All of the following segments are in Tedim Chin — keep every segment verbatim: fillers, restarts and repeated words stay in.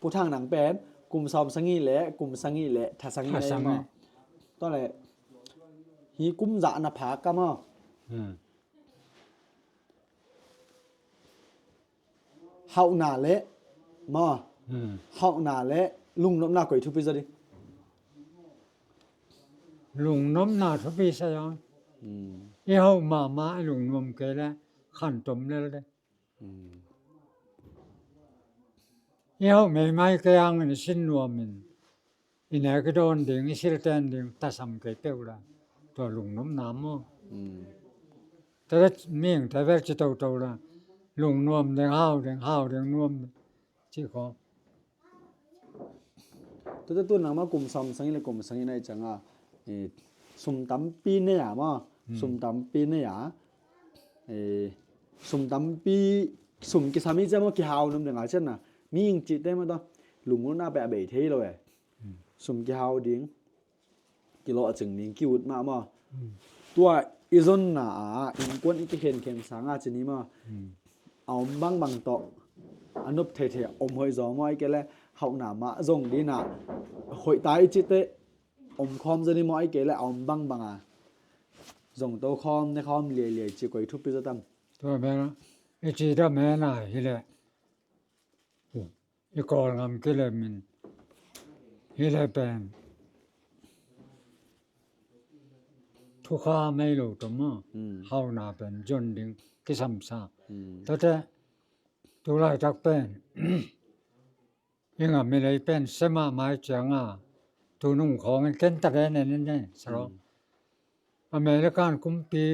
Pu Thang nang pen kum sawm sagih le kum sagih le tha sagih na hi maw? Tua le hi kum za na phak ka maw? Hauhna le maw? Hauhna le lungnopna koi thupi zaw ding? Lungnopna thupi sa zaw. I hauh mahmah i lungnuam kei le khantom lel ding. I hauh meimai kei hangin i sin nuamin i nek i dawn ding, i silten ding, tasam kei peuh la tua lungnopna maw? Tua le mihingte vel ci toto la lungnop ding, hau ding, hau ding, nuam ding ci khawng. Tua te tu nangmah kum sawm sagih le kum sagih na hi cianga sum tampi nei a maw? Sum tampi nei a sum tampi, sum kisam hi ciang maw, kihau nuam ding a ciang na mihing cihte maw, tua lungnopna pen a bei thei lo e. Sum kihau ding, kilawhcing ding, ki-ut mah maw? Tua i zonna a innkuan i kikhenkhen sanga ci ni maw? A om bangbang tawh a nop theithei a om hoih zaw maw, ahih kei le hauhna mah zong ding a hoih ta i cihte om khawm zaw ni maw, ahih kei le a om bangbang a zong to khawm, ne khawm liailiai ci koi thupi zaw tam? Tua mena i ci dah mena hi le i Kawlgam kilemin hi le pen thukha mei lo tawh maw? Hauhna pen zon ding kisamsa. Tua te tu laitak pen i ngam i lei pen se mahmah cianga tunung khawngin ken ta den en en en sa lo. American kumpi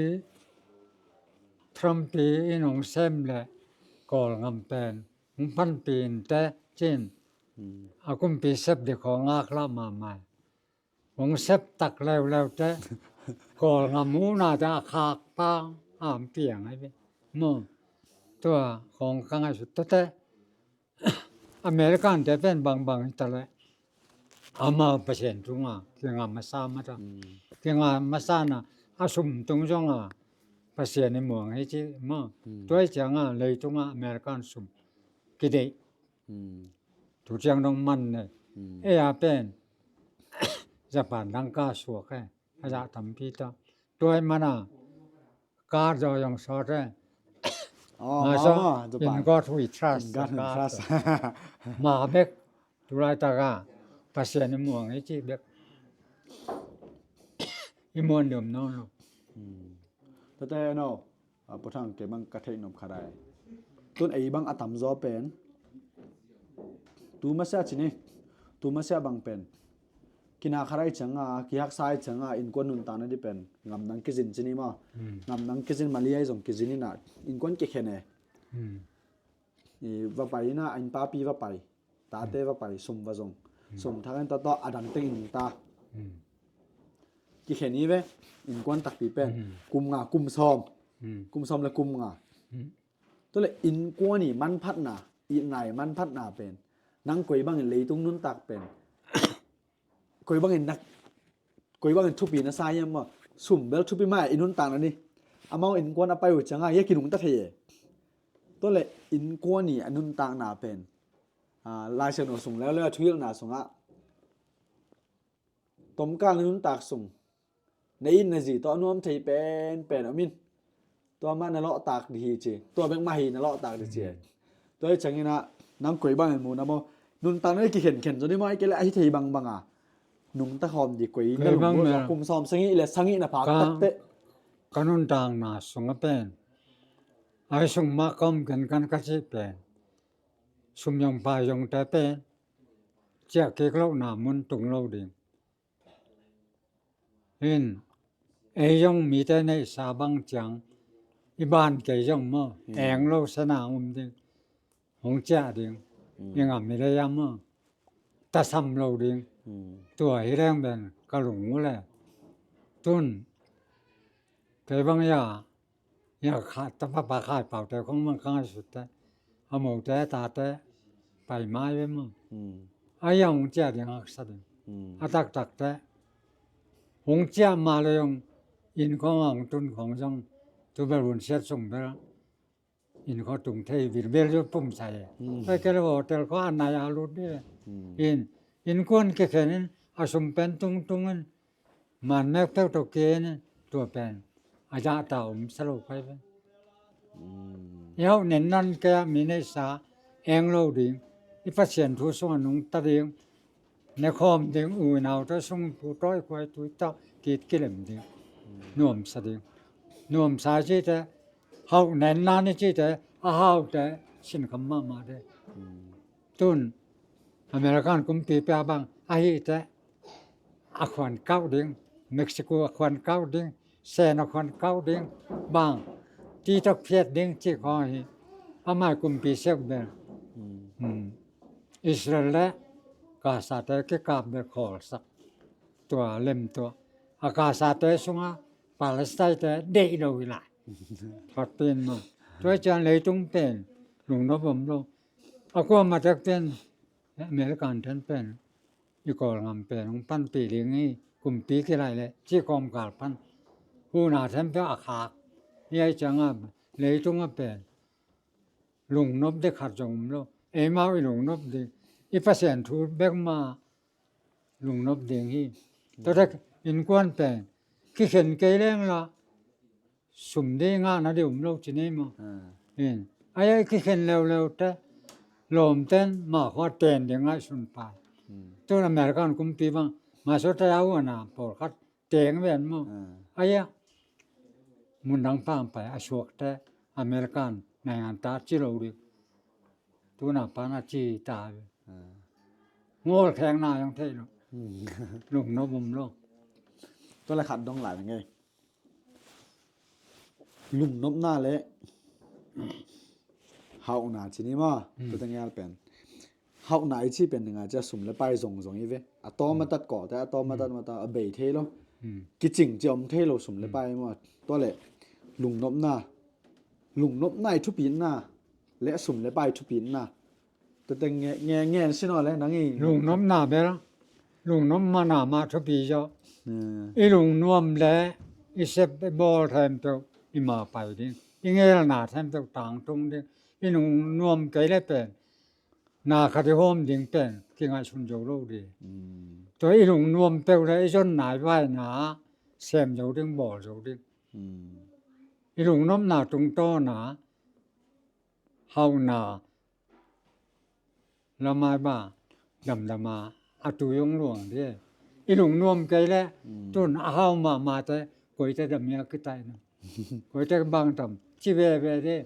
Trump pi in hong sem le Kawlgam pen hong panpih in teh cin a kumpi sep ding khawng ngaklah mahmah. Hong sep tak leuleu teh Kawlgam unau te a khak pang a hong piang ahi ve. Maw, tua khawng ka ngaihsut tua teh American te pen bangbang hi ta leh amau Pasian tungah kingah masa mah ta. Kingah masa na a sum tung zongah Pasian i muang hi ci maw? Tua hi ciangah leitungah American sum kideih. Tu ciang dong man ne. Ei a pen Japan dangka suak e. A zah tampi ta. Tua hi mana ka zaw zong sawt e. Nga sawt in God we trust. Ma bek tu laitak a Pasian i muang hi ci bek i muan dom nawn lo. Tate no. Pu Thang, kei bang ka theih nop khat ai. Tun ei bang a tamzaw pen tu masiah ci ni. Tu masiah bang pen kina khat ai cianga, kihaksa ai cianga innkuan nuntakna ding pen ngamdang kizin ci ni maw? Ngamdang kizin, mali ai zong kizin ina innkuan kikhen e. I va pai ina a innpapi va pai. Tate va pai, sum va zong. Sum thak in tawh a dang teng i nungta. Kikhen hi ve, innkuan takpi pen kum nga, kum sawm. Kum sawm le kum nga. Tua le innkuan i manphatna, i nai manphatna pen nang koi bangin leitung nuntak pen koi bangin nak, koi bangin thupi na sa hiam maw? Sum bel thupi mah i nuntakna ni. Amau innkuan a pai uh cianga hia kinungta thei e. Tua le innkuan i a nuntakna pen Laisiangtho sung leuleu a thuhilhna sungah tomkal na nuntak sung na it na zi tawh a nuam thei penpen om in. Tua mah na lawhtak dih hi ci. Tua bek mah hi na lawhtak dih ci. Tua hi ciangin ah nang koi bangin mu na maw? Nuntakna i kikhenkhen zaw ni maw, ahih kei leh a hi thei bangbang a nungta khawm dih koi na lungmuan zaw. Kum sawm sagih le sagih na phak takteh ka nuntakna sungah pen a hi sung mah ka om kenkan ka cih pen sum zong pai zongte pen ciah kik lohna mun tung lo ding. In ei zong mite neihsa bang ciang i ban kei zong maw, eng lo sena um ding, hong ciah ding. I ngam i lei a maw, tasam lo ding. Tua hi leng pen ka lung uh le tun kei bang ya Ia kha, tapa pa khai paute khong mang kang a sut te, a mote a tate pai mai ve maw. A ia hong ciah ding haksa ding. A taktak te hong ciah mah le hong inn khong a hong tun khong zong tu bel hun siat sung bel Inn khua tung thei, bilbel zong pum sa e. Tua kei le hotel khua a nai a lut dih. Inn, innkuan kikhen in, a sum pen tungtung in, man mek peuh tawh kien in, tua pen a zahta om sa lo pai pen. I hauh nen nan kei ah mi neihsa eng lo ding, i Pasian thu sungah nungta ding, ne khawm ding, u nau tawh sung pu tawh i khuai tui tawh kit kilem ding. Nuamsa ding. Nuamsa i cihte, hauh nen nan i cihte, a haute, sinkham mahmah ding. Tun, American kumpipa bang, ahite, a khuan kauh ding, Mexico a khuan kauh ding, Sen a khuan kauh ding, bang, ti tawh phiat ding, cih khawng hi, amai kumpi siak bel. Israel le Gaza te kikap bel khawlsak, tua lem tua. A Gaza te sungah Palestine te deih lo hi lai. Patpin maw. Tua ciang leitung pen, lungnop om lo. A kuamah tek pen, American ten pen, i Kawlgam pen hong panpih ding hi, kumpi kilaih leh, cih kawmkal pan. Huhna thempeuh a khak. Hi ai ciangah, leitung a pen, lungnop ding khat zong om lo. Eimau i lungnop ding, i Pasian thu bek mah lungnop ding hi. Tua tek innkuan pen, kikhen kei leng la, sum ding ngahna ding om lo ci nei maw. Ai ai kikhen leuleu te, lawmten mah khua ten ding ngaihsun pai. Tun American kumpi bang, mah sawt a uh ana pawlkhat teng ven maw. Ai a, mundang pang pai a suakte, American naingan ta ci lo ding. Tuna pana ci ta ve. Ngawlkhekna zong thei lo. Lungnop om lo. Tua le khat dong lai ngei. Lungnopna le hauhna ci ni maw, tua teng ngial pen. Hauhna i ci pen dinga cia sum le pai zongzong i ve. A tawm a tat kawh te, a tawm a tat mata, a bei thei lo. Kicing cia om thei lo sum le pai maw. Tua le lungnopna, lungnopna i thupitna le a sum le pai thupitna. Tua teng nge, nge, ngen sin aw le nang i. Lungnopna bel, lungnop mana mah thupi zaw. I lungnuam le i sep i bawl thempeuh i ma pai ding. I ngelna thempeuh tangtung ding. I lungnuam kei le pen, na khat i hawm ding pen kingaihsun zo lo ding. Tua i lungnuam peuh le i zonna i vaina sem zo ding, bawl zo ding. I lungnopna tungtawna hauhna lamai ba damdama a tui hong luang ding. I lungnuam kei le tun a hau mahmah te koite dam ia kitaina. Koite bang tam ci veve ding.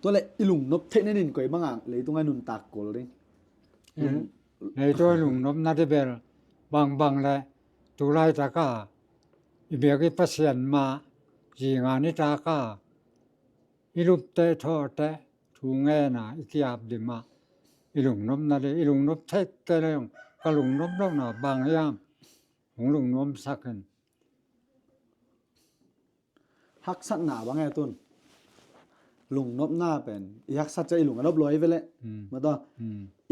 Tua le i lungnop theihna din koi banga leitung a nuntak kul ding. Leitung i lungnopna ding bel bangbang le tu laitaka i biak i Pasian mah zinga nitaka i lupte thawte thu ngena i kiap dima i lungnopna ding, i lungnop theih kei le zong ka lungnop lohna bang hiam hong lungnuamsak in. Haksatna bang e tun. Lungnopna pen i haksat ciang i lung a nop lo i ve le. Mata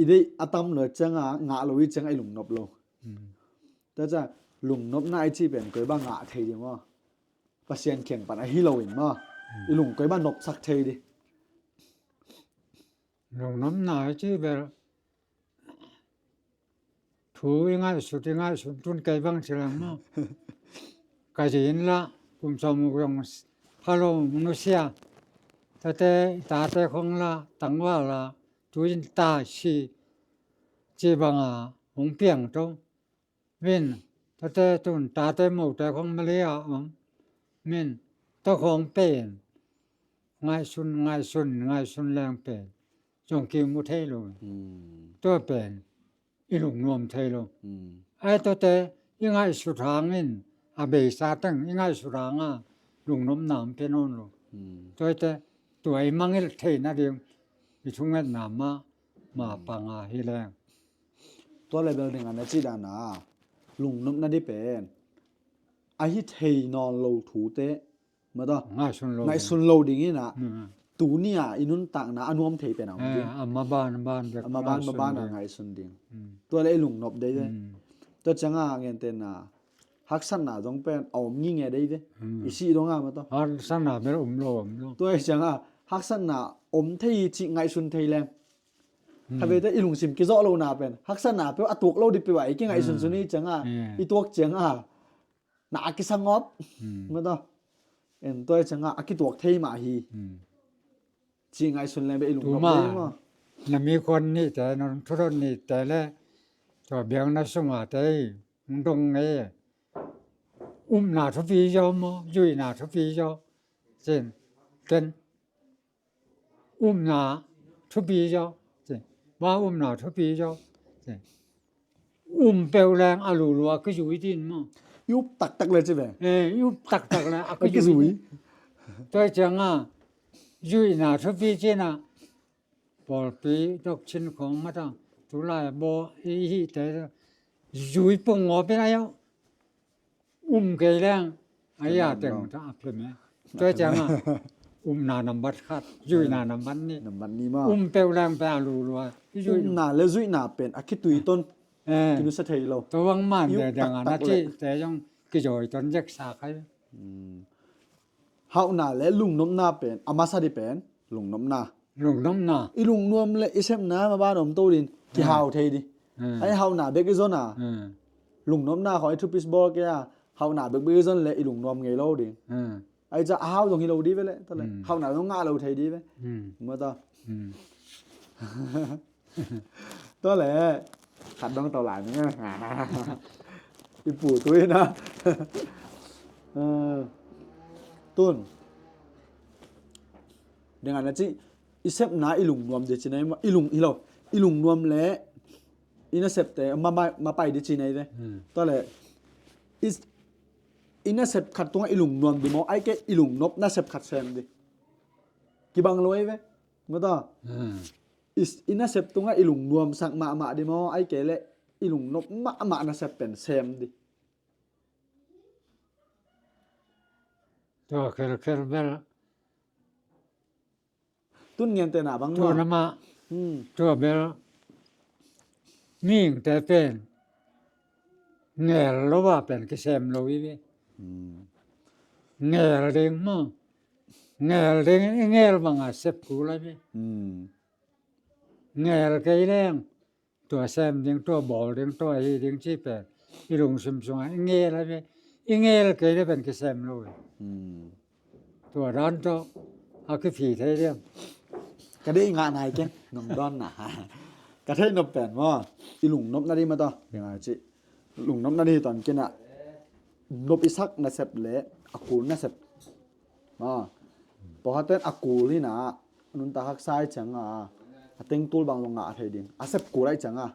i deih a tam lo cianga ngah lo i cianga i lungnop lo. Tua ciang lungnopna i ci pen koi bang ngah thei ding maw. Pasian kiang pan ahi lo in maw. I lung koi bang nopsak thei ding. Lungnopna i ci bel thu i ngaihsut i ngaihsun tun kei bang ci leng maw. Ka zi in lah kum sawm uk zong pha lo nusia. Tate i tate khong lah tangval lah tu in ta si ci banga hong piang to. Min tate tun tate mote khong Malaysia om. Min tua khong pen ngaihsun ngaihsun ngaihsun leng pen zong kimu thei lo. Tua pen i lungnuam thei lo. Ai tuate i ngaihsut hangin a beisa teng i ngaihsut hanga lungnopna om pia nawn lo. Tuate tua i mangngilh theihna ding i thungetna mah mah panga hi leng. Tua le bel ding a na ci dana lungnopna di pen ahi thei nawn lo thute mata ngaihsun lo ding ina. Tuni a i nuntakna a nuam thei pen a om ding. A maban maban bek a maban maban a ngaihsun ding. Tua le i lungnop dei dei. Tua cianga ngentena haksatna zong pen a om nginge dei ve. Hmm. I sih dong a mataw. Haksatna bel om lo, om lo. Tua hi cianga haksatna om thei hi cih ngaihsun thei leng. Hmm. Khatvei te i lungsim kizawh lona pen haksatna peuh a tuak lo dih peuh a i kingaihsun sun hi cianga, hmm, i tuak cianga na a kisangawp. Hmm. Mataw. En tua hi cianga a kituak thei mah hi. Hmm. Ci ngaihsun leng beh i lungdam thei maw? Na mi khuan nihte, na thudon nihte le tua biakna sunga te hi. Hong dong ngei. Upna thupi zaw maw, zuihna thupi zaw? Cin, ken. Upna thupi zaw. Cin. Ba upna thupi zaw. Cin. Um peuh leng a lulua kizui din maw? I up taktak le ci ve. Eh, i up taktak le a kizui. Tua hi cianga zuihna thupi cina. Pawlpi dok cin khong mata tulai baw i hihte zui pong ngawpin a yau. Um kei leng a ya teng ta a plim e. Tua cianga umna nambat khat, zuihna nambat nih. Nambat nih maw? Um peuh leng pe a lulua. Umna le zuihna pen a kitui ton. Eh. Kinusia thei lo. Tua bang man de dang a na cihte zong kizoi ton zeksa khai. Hmm. Hauhna le lungnopna pen a masa dih pen lungnopna. Lungnopna. I lungnuam le i sepna ma ban om to din kihau thei dih. Hmm. Ai hauhna bek i zona. Hmm. Lungnopna khong i thupis bawl kei a hauhna bekbek i zon le i lungnuam ngei lo ding. Hmm. Ai ca a hau zong hi lo dih ve le ta le. Hmm. Hauhna zong ngah lo thei dih ve. Hmm. Mata. Hmm. Tua le khat dong tau lai ni. I pu tui na. Eh, tun deng a na ci i sepna i lungnuam de ci nai ma i lung hi lo i lungnuam le i nasepte ma, ma, ma pai de ci nai ve. Hmm. Tua le i, i nasep khat tunga i lungnuam di maw ai ke i lungnop nasep khat sem di. Kibang lo ai ve. Mata. Hmm. I, i nasep tunga i lungnuamsak mahmah di maw ai kei le i lungnop mahmah nasep pen sem di. Tua khelkhel bel. Tun ngente na bang maw? Tua nama. Hmm. Tua bel. Mihingte pen ngel lo a pen kisem lo i ve. Hmm. Ngel ding maw? Ngel ding i ngel banga sep kul a ve. Hmm. Ngel kei leng tua sem ding, tua bawl ding, tua hi ding ci pen i lungsim sunga i ngel a ve. I ngel kei le pen kisem lo ve. Hmm. Tua dan tawh a kiphi thei diam? Ka deih ngah nai keng nong dawnna. Ka theih nop pen maw i lungnopna dih mataw. Lungnopna dih hi tawn kei na. Nop i sak nasep le a kul nasep. Pawlkhatte in a kul hi na nuntak haksa i cianga a tengtul bang zong ngah thei ding a sep kul a i cianga.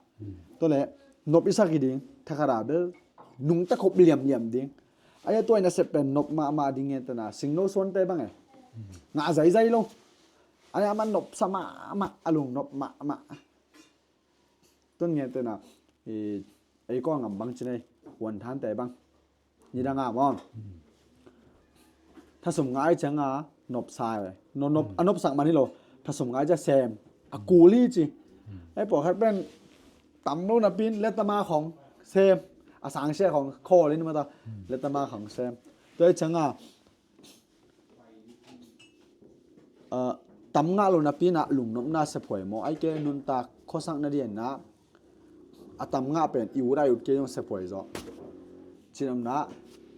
Tua le nop i sak hi ding thakhat a bel nungta khop liamliam ding. Ai a tua i nasep pen nop mahmah ding nge tena singno suante bang e. Ngah zaizai lo. Ai a man nopsa mahmah a lungnop mahmah. Tun nge tena ei kua ngam bang ci nei huan thante bang. Nidanga maw? Thasum ngai cianga nopsa e. No nop a nopsak man hi lo. Thasum ngai cia sem a kul hi ci. Ei pawlkhat pen tam lo napin letama khong sem a sangsia khong khawl in mata letama khong sem. Tua i cianga tam ngah lo napi na lungnopna sephuai maw ai ke nuntak khuasak na dianna a tam ngah pen i ut a i ut kei zong sephuai zaw. Cinopna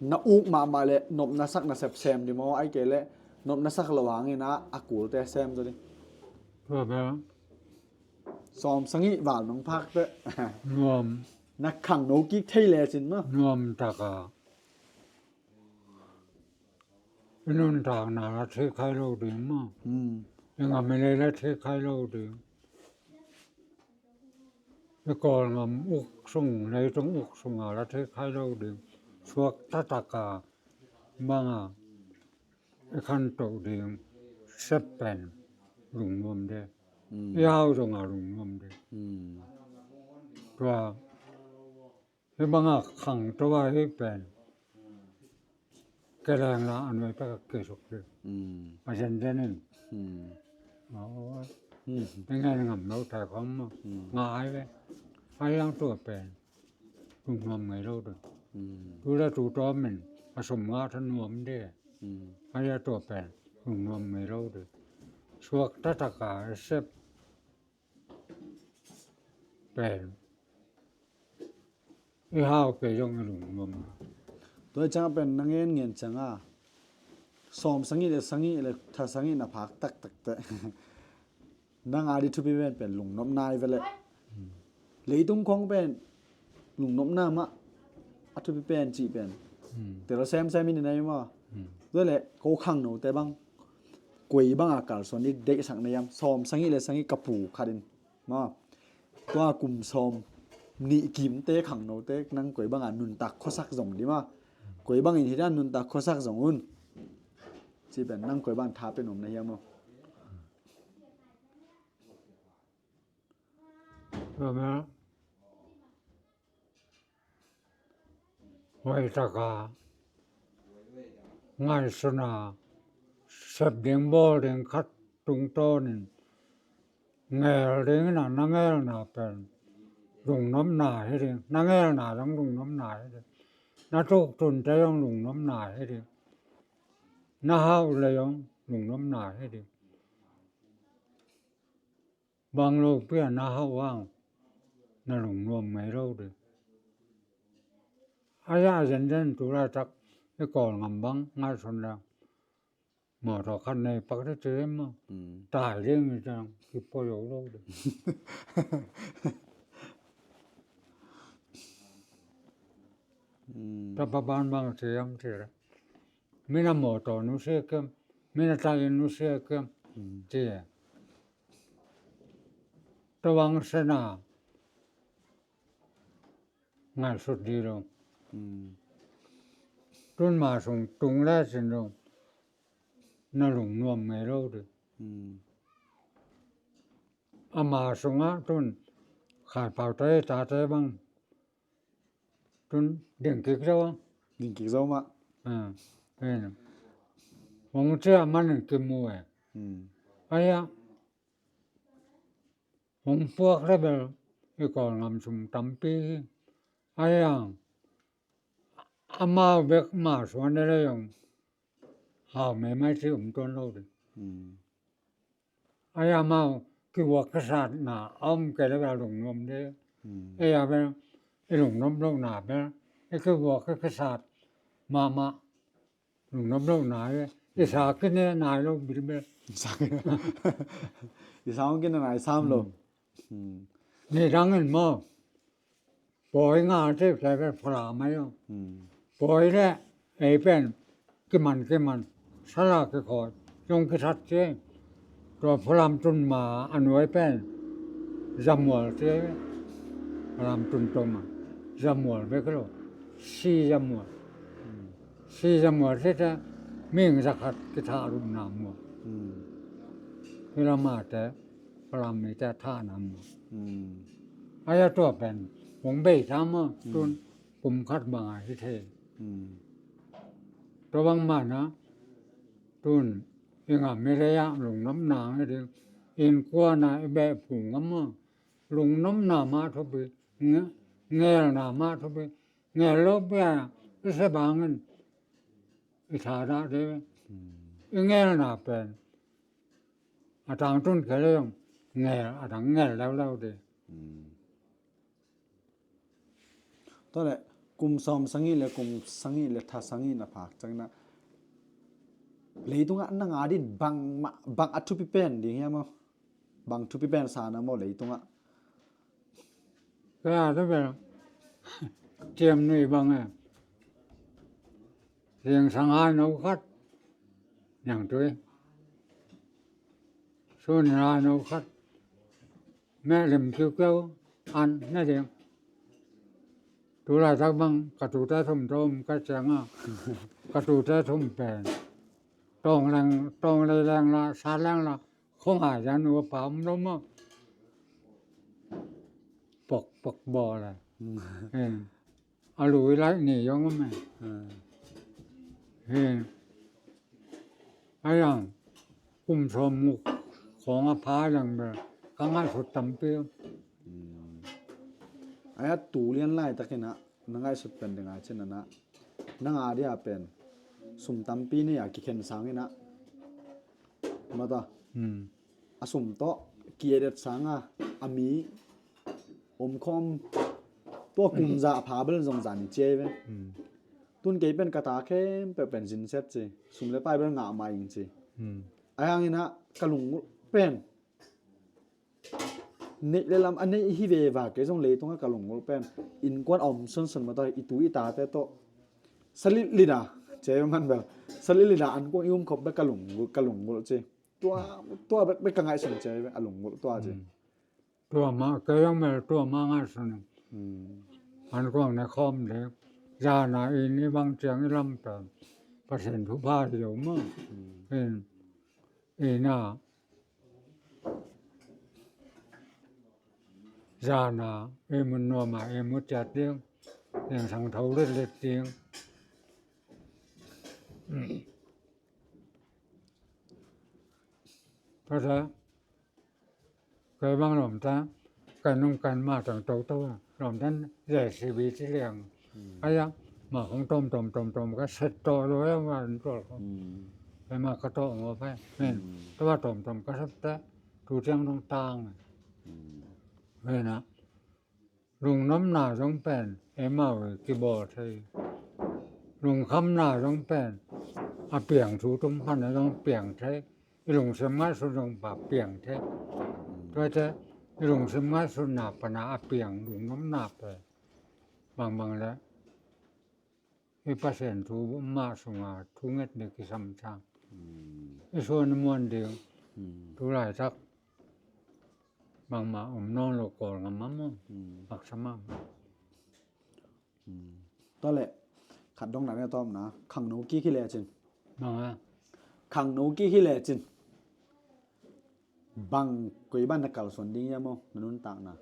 na uk mahmah le nopna sak na sep sem di maw ai ke le nopna sak lo hangin a a kulte sem zaw di. Sawm sangih val nong phak teh. Nuam. Na khang no kik thei le cin maw? Nuam taka i nuntakna la thei khai lo ding maw? I ngam i lei la thei khai lo ding. I kawlngam uk sung leitung uk sunga la thei khai lo ding. Suak tataka banga i khantoh ding sep pen lungnuam de. I hau zonga lungnuam de. Tua hih banga khangto a hih pen keleng la a nuai pek a kisuk hi. A zenzen in i ngen ngam lo thai khawm maw? Ngai ve. A hiang tua pen lungnuam ngei lo ding. Tu le tu tawm in a sum ngah tha nuam de. Ahi a tua pen lungnuam ngei lo de. Suak taktak a i sep pen i hau kei zong i lungnuam. Tua ciang pen na ngen ngen ciang a sawm sagih le sagih le tha sagih na phak taktak teh. Nang a di thupi pen pen lungnopna hi ve leh. Leitung khong pen lungnopna mah a thupi pen cih pen tel semsem in i nei maw? Tua leh ko khangnote bang koi banga kalsuan i deihsak na hiam? Sawm sagih le sagih ka pu khat in maw, tua kum sawm nih kimte khangnote nang koi banga nuntak khuasak zong di maw? Koi bangin hita nuntak khuasak zong un. Cih pen nang koi bang tha pe nuam na hiam maw? Tua mah hoih taka ngaihsutna sep ding bawl ding khat tungtawnin ngel ding in a na ngelna pen lungnopna hi ding, na ngelna zong lungnopna hi ding, na tuktunte zong lungnopna hi ding, na hauh le zong lungnopna hi ding. Bang lo pia na hauh ang na lungnuam ngei lo ding. A ya zenzen tu laitak i Kawlngam bang ngaihsun leng mawtaw khat nei pak ding ci maw? Tai ding i ciang kipua zo lo ding. Tapa ban bang ci hiam ci leh, mi na mawtaw nusia kem, mi na tai inn nusia kem, ci. Tua bang sena ngaihsut dih lo. Tun ma sung tung le cin lo na lungnuam ngei lo ding. Ama sungah tun Khai Pau te tate bang tun ding kik zo. Ding kik zo mah. Hong ciah manin kimu e. Ahi a hong puak le bel i Kawlngam sung tampi hi. Ahi a amau bek ma suan e le zong hau meimai ci um tuan lo ding. Ahi a amau kivuak kisatna a om kei le bel a lungnuam ding. Ei a bel i lungnuam lohna bel i kivuak kisat mahmah lungnuam lohna hi. I sa kine nai lo bilbel. I sa kine nai sam lo. Nidang in maw, pawi nga te pen Falam ahi lo. Pawi le ei pen kiman kiman sala kikhawi zong kithat ci. Tua Falam tun ma a nuai pen Zamual ci. Falam tun tawh ma Zamual bek hi lo, Si Zamual. Si Zamual ci te mihing zakhat kithahlumna mual. Hi lamah te Falam mite a thahna mual. Ahi a tua pen hong bei ta maw, tun kum khat banga hi thei. Tua bang mana tun i ngam i lei ah lungnopna hi ding. Innkuana i beh phung ngam maw, lungnopna mah thupi, nge-, ngelna mah thupi. Ngel lo pia i se bangin i thadah ding. I ngelna pen a tangtun kei le zong ngel, a dang ngel leuleu ding. Tua le kum sawm sagih le kum sagih le tha sagih na phak ciangin ah leitungah nang a din bang mah, bang a thupi pen ding hiam maw? Bang thupi pen sa na maw leitungah? Kei a thupi ciam nui bang e. Zingsang hai no khat, niangtui. Sun hai no khat, meh lim kiukiu an ne ding. Tu laitak bang ka tute thum tawm ka ciang a, ka tute thum pen tawng leng, tawng lei leng la, sa leng la, khong a zan ua pa um lo maw. Pok pok bawl e. A lui laih ni zong om e. Hi. A yang kum sawm muk khawng a pha leng bel ka ngaihsut tampi. A ya tu lian laitakin ah na ngaihsut pen ding a cin a na, na nga dia pen sum tampi nei a kikhen sang in a, mata, hmm, a sum tawh kiedet sang a, a mi omkhawm tua kum za a pha bel zong zan i ciai ve. Hmm. Tun kei pen ka ta khempeuh pen zinset ci, sum le pai bel ngah mai ing ci. Hmm. A hang in a ka lunggulh pen neih le lam a neih hi veva, kei zong leitungah ka lunggulh pen innkuan a om sunsun mah tawh i tu i tate tawh salilina, cia man bel, salilina an kuang i um khop bek ka lunggulh, ka lunggulh ci. Tua, tua bek, bek ka ngaihsun cia a lunggulh tua ci. Hmm. Tua mah kei zong bel tua mah ngaihsun. Hmm. An kuang ne khawm ding. Zana i ni bang ciang i lam pen Pasian thupha hi lo maw. Hmm. In, ina zana i mun nuama i mu ciat ding, ding sang tho letlet ding. Pasa kei bang lawmta kan nung kan ma tang toto lawmtan J C B ci liang. Hmm. Aya ma khong tom tom tom tom ka set to lo ya ma an tol ko. Hmm. Kei ma ka to ngo pai men. Hmm. Tua tom tom ka sap ta tu tiang dong tang. Hmm. Vena lungnomna zong pen eimau i kibawl thei. Lungkhamna zong pen a piang thu tum phan a zong piang thei. I lungsim ngaihsun zong pa piang thei. Tuate i lungsim ngaihsunna pana a piang lungnomna pen bangbang le i Pasian thu mah sunga thu nget ding kisam sang. Hmm. I suan i muan ding. Hmm. Tu laitak bangmah om nawn lo Kawlgam ah maw. Hmm. Haksa mahmah. Hmm. Tua leh khat dong na ne tawmna khangno kik hi lecin. Bang a? Khangno kik hi lecin bang koi ban na kalsuan ding ia maw, na nuntakna?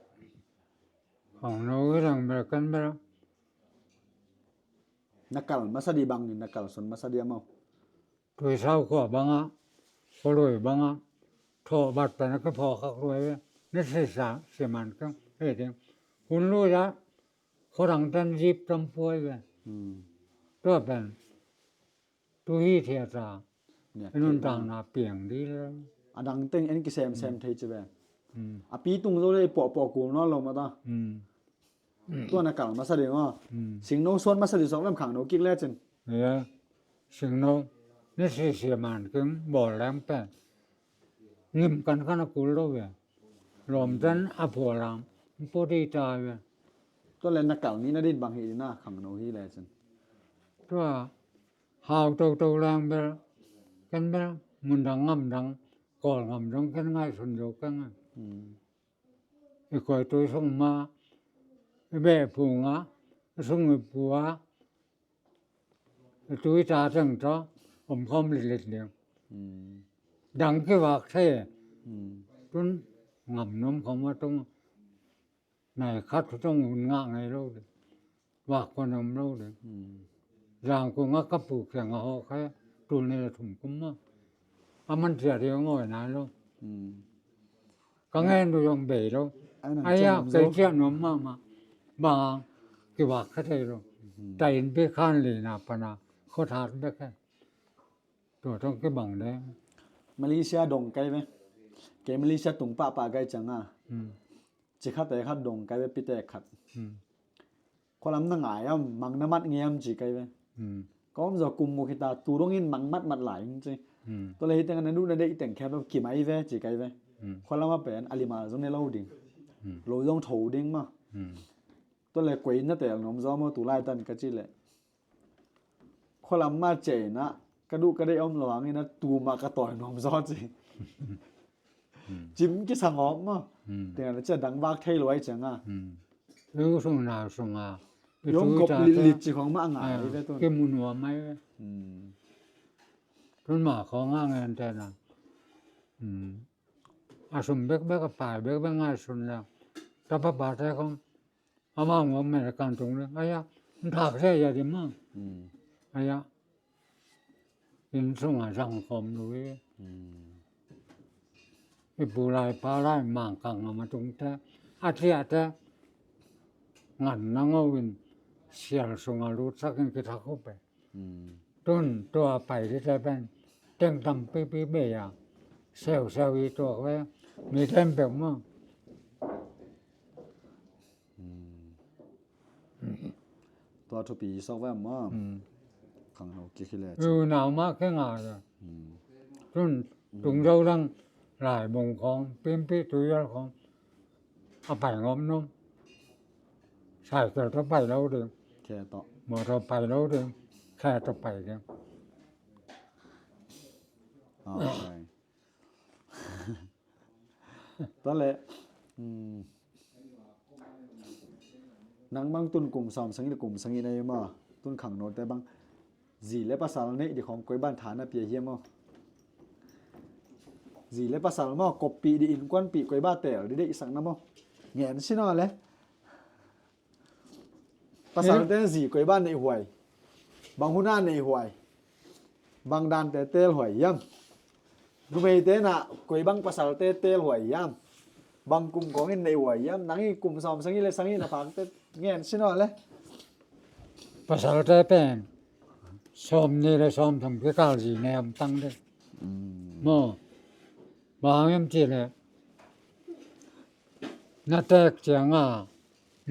Khangno hi lang bel kan bel. Na kal masa di bangin na kalsuan masa di a maw? Tuisau khua bangah, khualui bangah, thawh bat pen a kiphawk khak luai ve. Na sisa siman keng hei ding. Hun lui ah khuadang ten zip tam puai ve. Hmm. Tua pen tu hi thia ta. Nia, i nuntakna piang di le. A dang teng en kisemsem thei ci ve. Hmm. A pi tung zo le i puahpuah kul nawn lo mah ta. Hmm. Tua na kal masa ding aw. Hmm. Singno suan masa ding suak lem khangno kik lecin. Ia, singno ni sisia man king bawl leng pen ngim kan kan a kul lo ve. Lawmten a phualang pudi ta ve. Tua le na kal ni na din bang hi dina khangno hi lecin. Tua hau toto leng bel ken bel mundang ngamdang Kawlgam dong ken ngaihsun zo keng a. Hmm. I koi tui sung ma, i beh phung a, i sung i pua, i tui ta teng tawh om khawm litlit ding. Hmm. Dang kivak thei. Hmm. Tun ngam nuam khawm a tung nai khat tawh tung hun ngah ngei lo ding. Vak kua na om lo ding. Hmm. Zangkung a ka pu kiang a hawk he tul nih le thum kum maw. A man ciat hi a ngawi nai lo. Hmm. Ka ngen du zong bei lo. Ai nang. Ai ciah a nuam kei zo. Ciah nuam mahmah. Bang kivak kha thei lo. Hmm. Ta inn pi khan lina pana khuathat bek he. Tua tawh kibang ding. Malaysia dong kai ve. Kei Malaysia tung pahpah kai ciang a. Hmm. Ci khat e khat dong kai ve pite khat. Hmm. Khualam na ngai am, mang na mat ngei am ci kai ve. Hmm. Ka om zaw kum nguk hita tu dongin mang matmat lai ing ci. Hmm. Tua le hi teng na duh na deih teng khempeuh kimai ve ci kai ve. Hmm. Khualam a pen a lima zong ne lo ding. Hmm. Lo zong tho ding ma. Hmm. Tua le koi na tel nuam zaw maw tu laitan ka ci leh. Khualam ma ceina ka duh ka deih om lo hangin a tu mah ka tawi nuam zaw ci. Hmm. Cim kisang awk maw. Hmm. Tengah na cia dang vak thei luai cianga. Hmm. Lu sung nau sunga. Yom kop litlit ci khong mah a ngai ve tun. Kimu nuam mai ve. Hmm. Tun mah khong a ngen tena. Hmm. A sum bekbek a pai bekbek ngai sun le. Tapa pate khong. Amau ngom American tung le. Aya. Nthak se ya di ma. Hmm. Aya. Inn sungah zang khawm lo hi. Hmm. I pu lai pa lai Mangkang a ma tung te a ciah te ngan na ngo in sial sungah lutsakin kithak uh pen. Tun tua pai dite pen teng tampipi bei a, seuseu i tuak ve, mi tembeuh maw. Tua thupi i sok ve maw. Khangno kik hi le. Unau mah kinga le. Tun tung zo lang lai bung khong, pimpi tuial khong a pai ngom nom. Cycle tawh pai lo ding. Khe tawh. Motor pai lo ding. Khe tawh pai ding. Tua le, nang bang tun kum sawm sangin le kum sangin a i ma tun khangnote bang zi le pasal neih di khong koi ban tha na pia hiam aw? Zi le pasal maw, koppih di, innkuanpih koi ba teel di deihsak na maw? Ngen si naw le. Pasalte zi koi ban neih huai? Bang huna neih huai? Bang dante teel huai hiam? Numeite na koi bang pasalte teel huai hiam? Bang kum kongin neih huai hiam? Nang i kum sawm sangin le sangin a phakte ngen si naw le. Pasalte pen sawm ni le sawm thum kikal zi ne om tang de. Maw, bang hang hiam ci le na tek cianga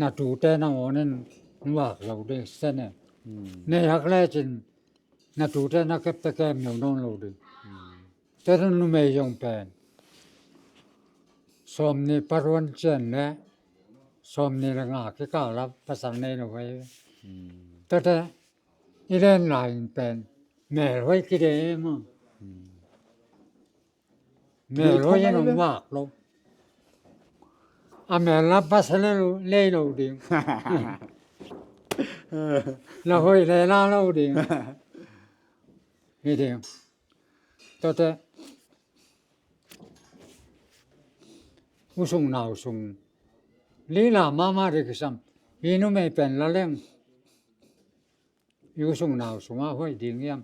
na tute na onin vak lo de sene. Nei hak lecin na tute na kepte kem lo nawn lo de. Tua numei zong pen sawm ni paruan cian le sawm ni le nga kikal a pasal nei lo ve. Tuate i len lai in pen mel huai kide maw. Mel huai in hong vak lo. A mel la pasal lei lo ding. La huai le la lo ding. Hi ding. Tuate u sung nau sung lila mama de kisam. Hi numei pen la leng i u sung nau sungah hoih ding hiam?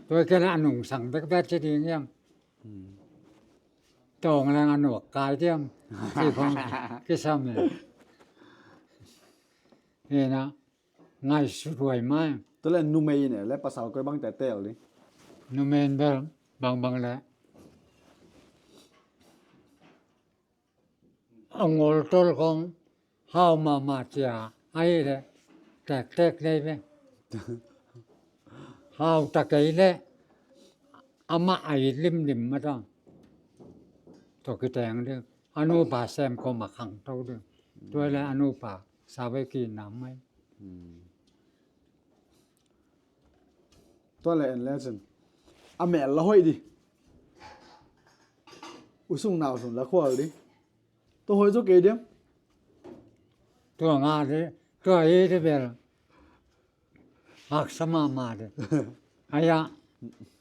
Tua kei le a nungsang bekbek ci ding hiam? Tawng leng a nuak kai diam? Ci khong kisam e. Hina ngaihsut huai mai. Tua le numei in le pasal koi bang te teel ding? Numei in bel bangbang le a ngoltol khong hau mahmah cia ahi le tektek lei ve. Hau ta kei le amah a it limlim mah ta. Tua kiteng ding a nupa sem koma khangto ding. Tua le a nupa save kinam mai. Tua le en le cin a mel la hoih di. U sung nau sung la khual di. Tua hoih zo kei diam? Tua nga di, tua i di bel haksa mahmah di. Aya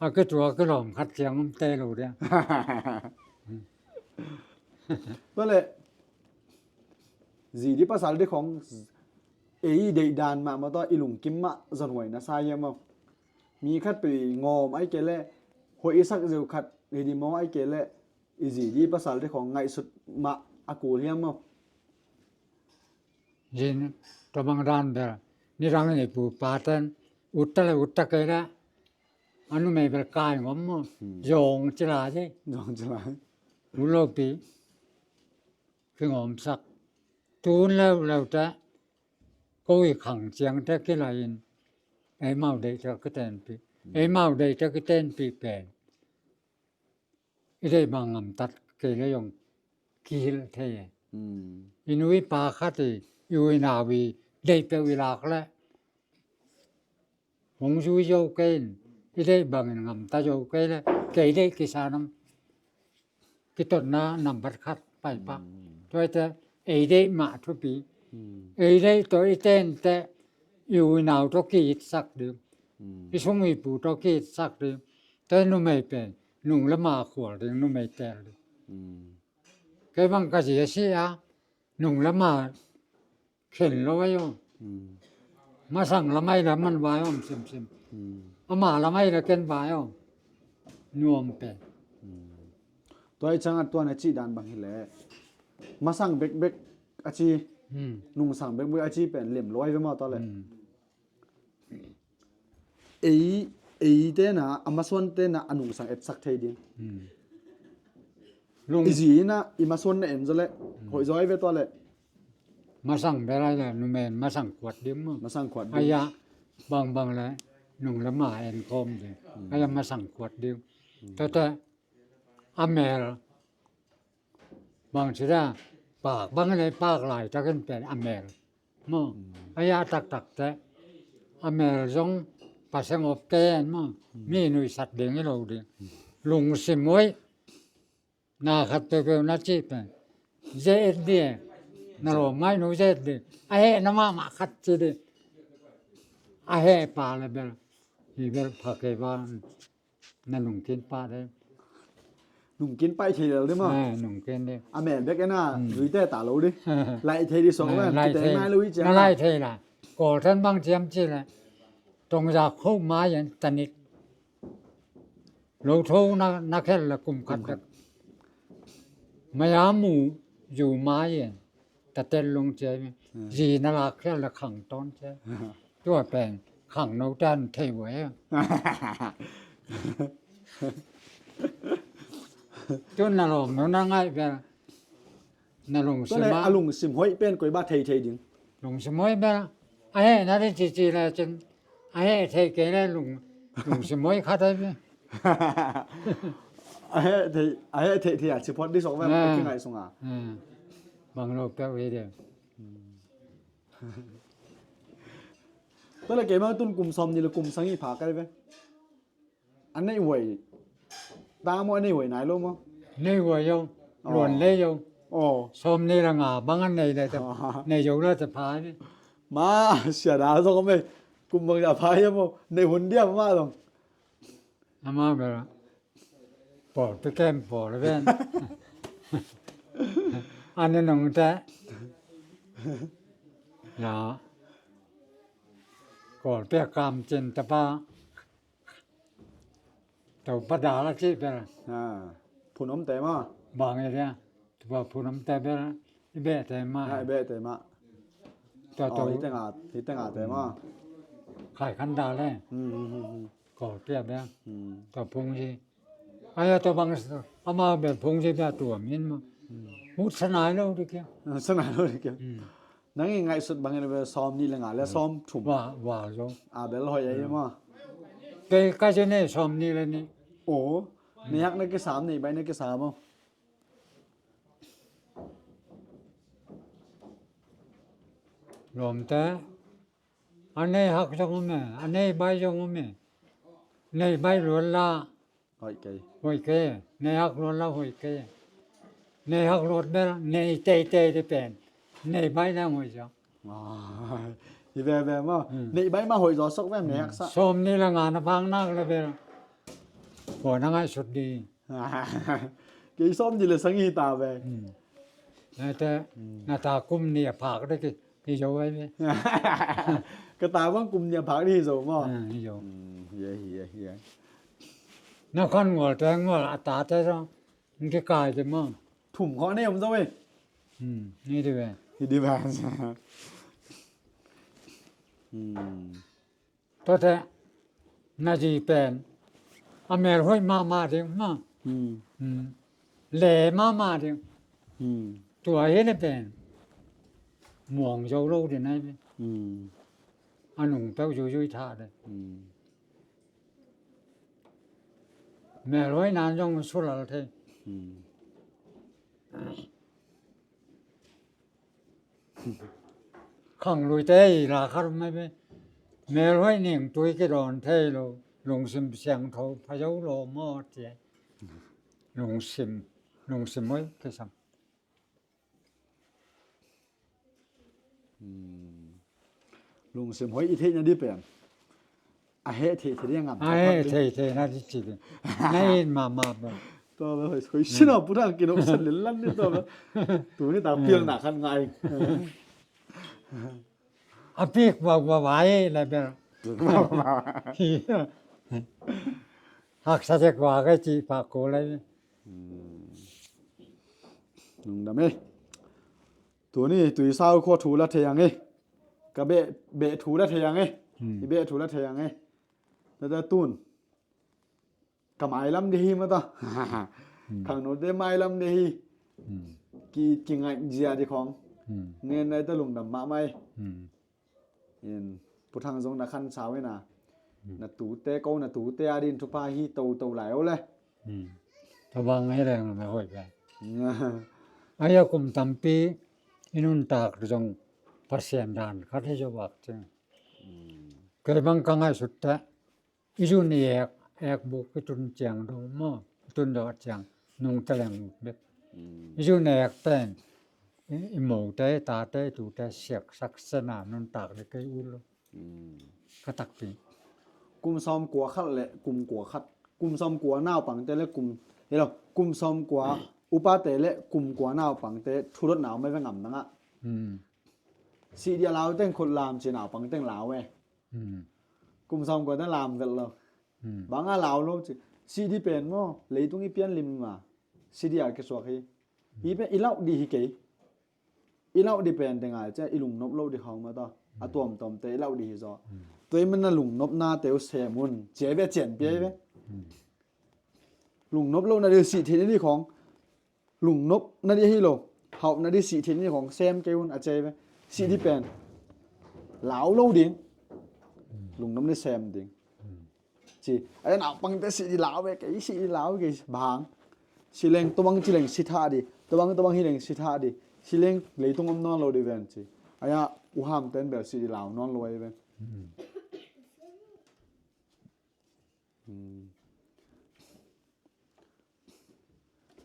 a kitua kilawm khat ciang om te lo dia. Tua le zi di pasal di khong ei deih dan mahmah tawh i lungkim mah zon huai na sa hiam aw? Mi khat pei ngawm ai kei le hoih i sak zeu khat hi di maw, ai kei le i zi di pasal di khong ngaihsut mah a kul hiam aw? Zin tabang dan bel nidang in i pu paten utta le utta kei le a numei bel kai ngom maw. Zawng cila di. Zawng cila. U lopi kingawmsak. Tun leuleute ko i khang ciangte kilai in eimau deihte kitenpih. Eimau deihte kitenpih pen i deih bang ngamtat kei le zong kihilh thei e. I nu i pa khat i, i u i nau i deih peuh i lak le hong zui zo kei in, i deih bangin ngamta zo kei le kei deih kisa nam kitotna nambat khat paipah. Tuaite ei deih mah thupi. Ei deih tawh i tente i u i nau tawh ki-itsak ding. I sung i pu tawh ki-itsak ding. Tua numei pen nung le ma khual ding, numei teel ding. Kei bang ka zi a si a nung le ma khen lo ai aw. Masang lamai la man vai om simsim. Ama lamai la ken vai om. Nuam pen. Tua i cangah tua na cih dan bang hi le masang bekbek a ci Hmm. Nungsang bekbek a ci pen lem luai ve maw tua leh. Hmm. Ei, ei tena, a masuan tena a nungsang etsak thei ding. Hmm. Lung- I zi ina, i masuan na en zaw leh, hmm, hoih zaw ai ve tua leh. Masang bel ai leh, numen masang kuat ding maw. Masang kuat ding. Ai a, bangbang leh, nung leh ma en khawm ding. Hmm. Ai a masang kuat ding. Hmm. Tuate, a mel, bang ci da, pak bang leh pak laitakin pen a mel. Maw, hmm, ai a taktak teh. A mel zong paseng op ten maw. Hmm. Mi nuihsat ding hi lo ding. Hmm. Lungsim hoih. Na khat peuhpeuh na cih pen. Ze et ding. Na lawm ngaihnu ze et ding. A heh na mahmah khat ci ding. A heh pa leh bel. Hi bel pha kei ba. Na nungkin pah de. Nungkin pah thei lel de maw? Eh, nungkin de. A mel bek ena, hmm, zuite ta lo de. Lai thei di sawk ven, lai kiteng thei. Nai lo i ciang. Na lai thei la. Kawl ten bang ciam ci le. Tongza kho mai en tanik. Lo tho na, na khel la kum khat. Kum khat. Maya mu zu mai en. Tatel lung cia, hmm, zi na lak khel la khang ton cia. Tua pen khang no tan thei ve. Tun na lawm no na ngaih bel. Na lungsim. Tua leh a, a lungsim hoih pen koi ba thei thei ding. Lungsim hoih bel. A heh na ding cici le cin. A heh thei kei le lung, lungsim hoih khat ai bel. A heh thei, a heh thei thei a ci phot di sawk ven, ah, a kingaih sunga. Ah. Bang lo peuh hi de. Tua leh keimah tun kum sawmnih leh kum sagih pha kai ve. A nei huai. Ta maw a nei huai nai lo maw? Nei huai yo. Aw. Luan lei yo. Aw. Sawmnih leh nga bang a nei leh ta. Aw. Nei yo leh ta pha ni. Ma, sia da zong a mei. Kum bang ya pha ya maw. Nei hun dia ma zong. Ama bel. Pawl pi kem pawl ven. Ani nong te. Ya. Kawl pi a kam cin ta pa. Tau pa da la ci bel. Ha. Phun om te ma. Bang e dia. Tua phun om te bel. I beh te ma. Ha, i beh te ma. Tua tau. Hi te nga, hi te nga te ma. Khai khan da le. Hmm, hmm, hmm, hmm. Kawl pi a bel. Hmm. Tua phung ci. Ai a tua bang ama bel phung ci bel tua min ma. Hmm. Ut sanai lo di kia. Sanai lo di kia. Hmm. Nang i ngaihsut bangin a bel sawmnih leh nga leh sawmthum. Wa, wa zo. A bel hoih ai maw. Kei ka ci nei sawmnih leh nih. Aw. Nei hak na kisam nei baih na kisam aw. Lawmte. A nei hak zong om e, a nei baih zong om e. Nei baih luat la. Hoih kei. Hoih kei. Nei hak luat la hoih kei. Nei hak luat bel, nei teitei te pen. Nei baih na hoih zaw. Ai, hi veve maw. Hmm. Nei baih ma hoih zaw sok ve, nei hak sa. Sawmnih leh nga na phak nak leh bel. Kua na ngaihsut di. Kei sawmnih leh sagih ta ve. Hmm. Na te, hmm, na ta kum nih a phak de ki, ki zo ai ve. Ka ta bang kum nih a phak de hi zo maw? Ah, hi zo. Hmm, hi e, hi e, hi e. Na khan ngual te ngual a ta te zong. Nge kai te maw. Thum kho nei om zo e. Hmm, ni de ve. Hi de ve. Hmm. Tua te, na zi pen, a mel hoih mahmah ding, ma. Hmm. Hmm. Le mahmah ding. Hmm. Tua hi le pen, muang zo lo ding nai pen. Hmm. A nung peuh zuizui tha de. Hmm. Mel hoih nan zong sulal thei. Hmm. Khangluite i la khat om mai ve. Mel hoih ning tui kidawn thei lo, lungsim siangtho pha zo lo maw ci. Lungsim, lungsim hoih kisam. Hmm. Lungsim hoih i theihna di pen. A heh theih theih ding a ngam. A heh theih theih na di ci ding. Na in mahmah bang. Tua bel hoih, hoih sin a pu dang kinop san lel lan ni tua bel. Tu ni tak piang na khan ngai. A pik bau bau ai la bel. Haksa dek wa ka ci pa ko lai. Hmm. Lungdam e. Tuni Tuisau khua thu la thei ang e. Ka beh, beh thu la thei ang e. Hmm. I beh thu la thei ang e. Tata tun. Ka mailam dih hi mata. Hmm. Khangnote mailam dih hi. Hmm. Ki, ki ngaih zia dih khong. Hmm. Ngen nai ta lungdam mahmah e. Hmm. In, Pu Thang zong na khan sau ina. Hmm. Na tute ko, na tute a din thupha hi to to lai o le. Hmm. Tabang hi leng na hoi pen. Aya kum tampi i nuntak zong Pasian dan khat hi zo bak cing. Hmm. Kei bang ka ngaihsut teh. I zun i ek, ek buk i tun ciang dong maw, i tun dawh ciang nung teleng ut bek. Mm. I zun i ek pen, i, i mote, i tate, i tute siaksak sena nuntak dih kei ut lo. Mm. Ka takpi. Kum sawm kua khat le kum kua khat, kum sawm kua naupangte le kum, hi lo, kum sawm kua upate le kum kua naupangte thudot nau mai ve ngam nang ah. Mm. Sih dih a lau teng khut lam ci naupang teng lau e. Hmm. Kum sawm kua na lam vet lo. Hmm. Bang a lau lo ci. Sih dih pen maw, leitung i pian lim ma. Sih dih a kisuak hi. Hmm. I pen i lauh dih hi kei. I lauh dih pen teng a ci a i lungnop lo dih khong mata. A tuamtuam te i lauh dih hi zaw. Hmm. Tua i man na lungnop na te uh sem un. Cia i ve cian pia i ve. Hmm. Lungnop lo na dih sih thei ni dih khong. Lungnop na dih hi lo, hauh na dih sih thei ni khong sem kei un a cei ve. Sih dih pen lau lo ding. Lungnop ni sem ding. Ci, a naupangte sih dih lau ve, kei sih dih lau kei bang. Sih leng tobang ci leng sih thah dih, tobang tobang hi leng sih thah dih. Sih leng leitung om nawn lo dih ven ci. A ya u ham ten bel sih dih lau nawn lo ai ven.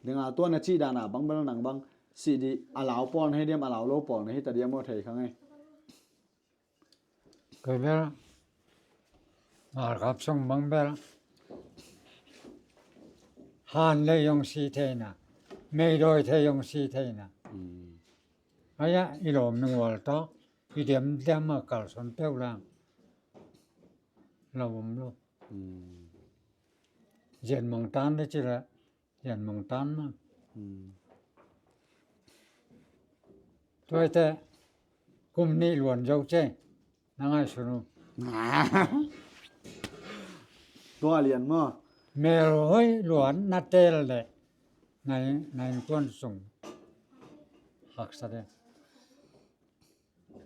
Dinga tua na cih dana bang bel nang bang sih dih a lau pawl na hi diam a lau lo pawl na hi ta diam aw thei kha ngei. Kei bel ngalkap sung bang bel han le yong si theina, meidawi thei yong si theina. Aya i lawm nung wal tawh i diam diam a kalson peuh lang lo om lo. Zian mong tan le ci le zian mong tan ma. Tuaite kum nih luan zo ce na ngaihsun uh. Tua lian maw? Mel hoi luan na tel le na innkuan sung haksa de.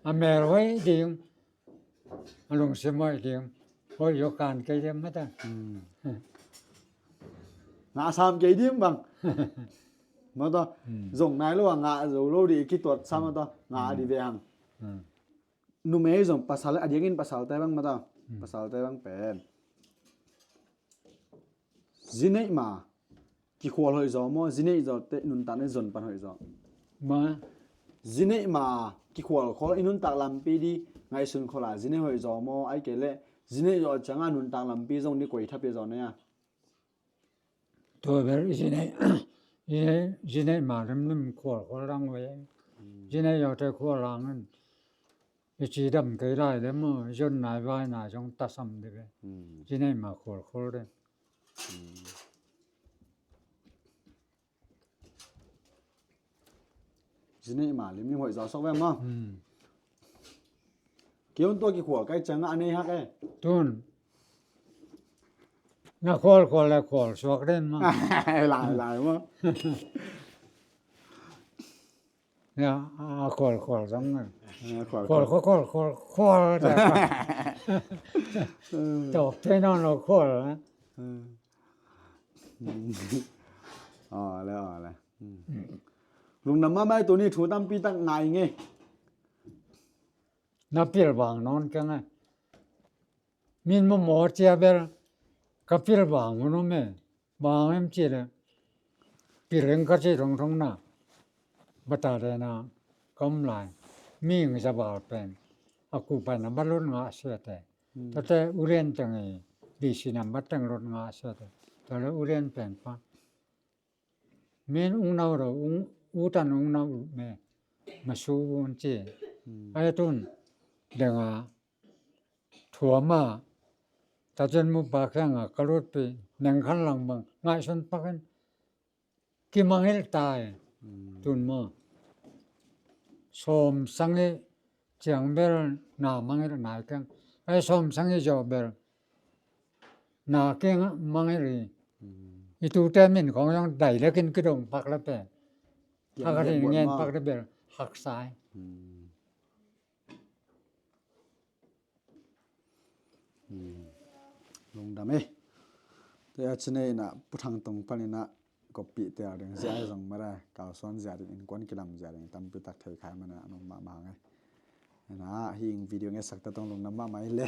A mel hoih ding, a lungsim hoih ding, hoih zo kan kei ding mata. Ngah sam kei ding bang. Mata zong nai lo a ngah zo lo dih kituat sa mata ngah dih ve hang. Numei zong pasal a dingin pasal te bang mata. Pasal te bang pen zi neih ma kikhual hoih zaw maw, zi neih zaw te nuntak na zon pan hoih zaw? Ma. Zi neih ma kikhual khol i nuntak lampi dih ngaihsun khol a zi neih hoih zaw maw, ai kei leh zi neih zaw ciangah nuntak lampi zong dih koi thapi zaw na ia? Tua bel zi neih, zi neih, zi neih ma limlim khual khol dang ve. Zi neih zaw te khual dang in. I cidam kei lai le maw, i zon nai vai nai zong tasam de ve. Zi neih ma khual khol de. Zi neih ma limlim hoih zaw sok ve maw. Kiun tua kikhual kai ciangah a nei hak e. Tun na khual khual le khual suak den maw. Lai lai maw. Ya, a khual khual zong na. Khual khual khual khual khual. Tok te no no khual. Aw le aw le. Lungdam mahmah e, tuni thu tampi tak ngai nge. Na pilvang nawn keng e. Min mamaw cia bel ka pilvang hun om e. Bang em ci le pileng ka ci thongthong na bata le na ka om lai. Ming za bal pen a ku pai na ba lon nga sia te. Tate ulen teng i bisi na ba teng lon nga sia te. Tale ulen pen pa min ungnau lo, utan ungnau me masu un ci. Ai tun denga thuama tajen mu pa khenga ka lutpi neng khan lang bang ngaihsun pakin kimangil tai. Tun maw Sawm sang i ciang bel na mangngilh nai keng. Ai sawm sang i zawh bel na keng mangngilh i. I tute min khong zong dai lekin kidong pak le pen. Hak a rin ngen pak le bel haksa i. Lungdam e. Te a cine ina Pu Thang Tong pan ina kopi te a ding zia zong mara kau suan zia ding in kuan kilam zia ding tampi tak thei khai mana nong ma ma ngai. Ina hi ing video nge sak ta tong lungdam ma ma i le.